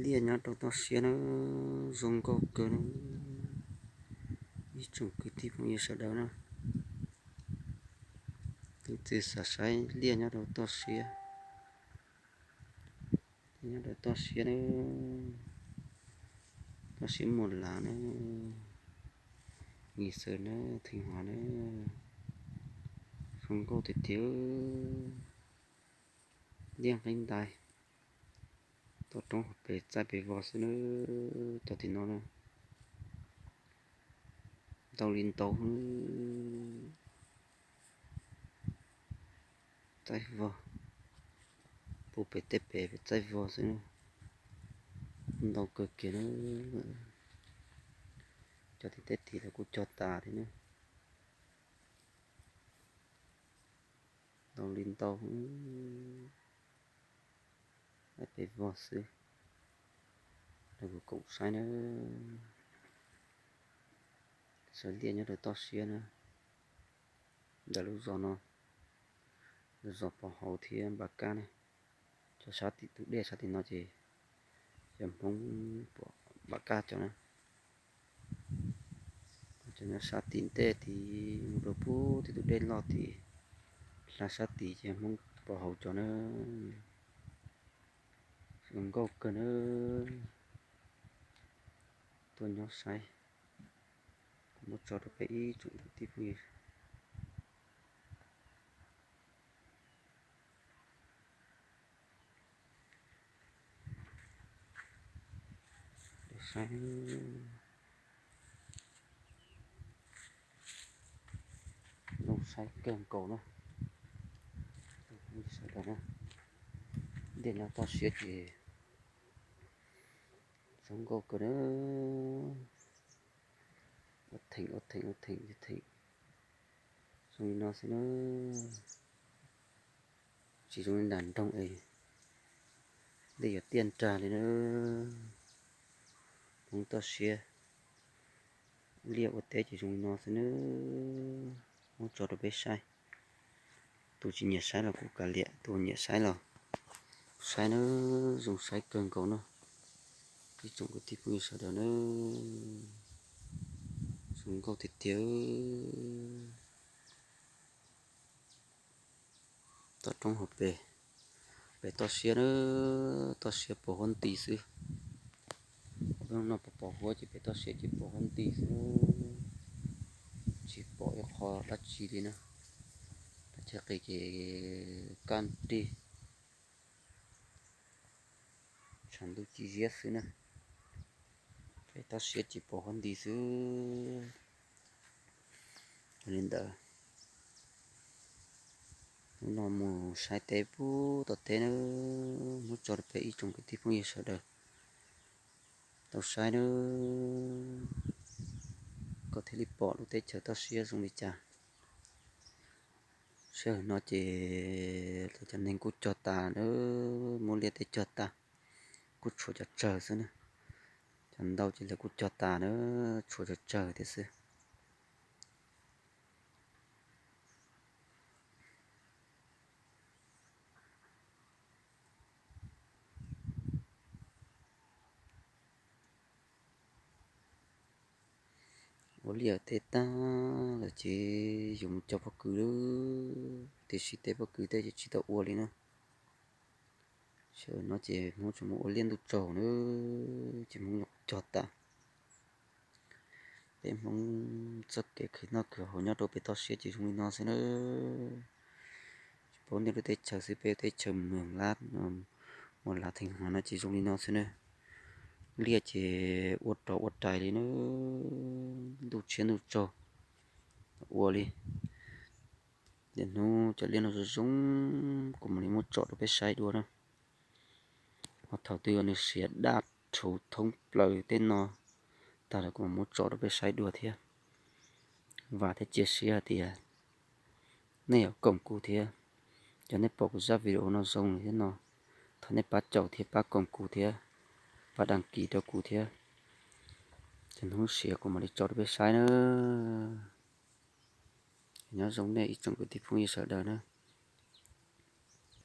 Liaj nyob rau toj siab na, zoo nkauj kawg na. Ib tsoom kwv tij phooj ywg sawv daws na, leej twg xav saib liaj nyob rau toj siab, nyob rau toj siab na, toj siab Muas Lav na, Nghi Xwm na, Theej Huav na, zoo nkauj tiag tiag. Liaj nqeeb ntais, toj roob hauv pes txaij pes vog xwb na, cov tim no na, ntau li ntau, txaij vog, puag pem tej pem pem txaij vog xwb, ntau kawg kiag na. Cov tim teb tid lawv kuj cog tas thiab na, ntau li ntau, txaij pes vog xwb, lawv kuj koom saib na. Saib liaj nyob rau toj siab na, ntawm lub zos no, lub zos Pov Hauv thiab Npam Kab na. Cov sab tim tus dej sab tim no ces yog Hmoob Npam Kab cov na. Cov nyob sab tim ntej tid mus rau puag tim tus dej loj tid, hla sab tid ces Hmoob Pov Hauv cov na. Zoo nkauj kawg na. Tuaj nyob saib, kuv muab tso rau peb ib tsoom kwv tij phooj ywg saib. Zoo saib kawg nkaus na. Sawv daws na, liaj nyob toj siab ces zoo nkauj kawg na. Ua theem ua theem ua theem ua theem zoo li no xwb na. Tsis zoo li nram nroog es dej yuav tiaj nrag li na. Hmoob toj siab liaj ua teb ces zoo li no xwb na. Muab tso rau peb saib. Tus tsis nyiam saib los kuj kav liam, tus nyiam saib los saib na. Zoo saib kawg nkaus na. Ib tsoom kwv tij phooj ywg sawv daws na, zoo nkauj tiag tiag. Toj roob hauv pes, pem toj siab na, toj siab pos huab nti xwb. Lub no pos pos huab ces pem toj siab ces pos huab nti xwb, tsis pom ib qho dab tsi li na. Teb chaws qis ces kaj nrig, tshav ntuj ci ziab xwb na. Pem toj siab ces pos huab nti xwb. Yog li ntawd, hnub no mus saib teb pub tom teb na, muab tso rau peb ib tsoom kwv tij phooj ywg sawv daws tau saib na, kom thiaj li pom lub teb chaws toj siab zoo li cas. Sij hawm no ces lawv cov neeg kuj cog tas na, muab liaj teb cog tas, kuj tshuav cov tsawg xwb na. Cov ntau ces lawv kuj cog tas na, tshuav cov tsawg thiab xwb. Ua liaj teb tag lawm ces yuav mus cog pob kws lawm, tiam sis tej pob kws tej ces tsis tau ua li na. Sij hawm no ces Hmoob tseem mus ua liaj ntuj tsaus na, ces Hmoob yuav cog tas. Peb Hmoob txoj kev khwv noj khwv haus nyob rau pem toj siab ces zoo li no xwb na. Tsis paub nej lub teb chaws xwb, peb lub teb chaws Muas Lav, Muas Lav Theej Huav no ces zoo li no xwb na. Liaj ces ua rov ua rais li na, ntuj tshiab ntuj tsaus ua li. Tiam hnub cov liaj no zoo zoo, kuv mam li muab tso rau peb saib dua na. Ho thaum twg nws siav daj rhuv thoob plaws tej no tag lawm kuv mam muab tso rau peb saib dua thiab. Vam thiab cia siab hais tias nej yuav koom kuv thiab. Cov nej pom kuv zaj video no zoo li thiab no, thov nej pab caum thiab pab koom kuv thiab, pab đăng ký rau kuv thiab. Ces hnub siav kuv mam li tso rau peb saib na. Nyob zoo nej ib tsoom kwv tij phooj ywg sawv daws na.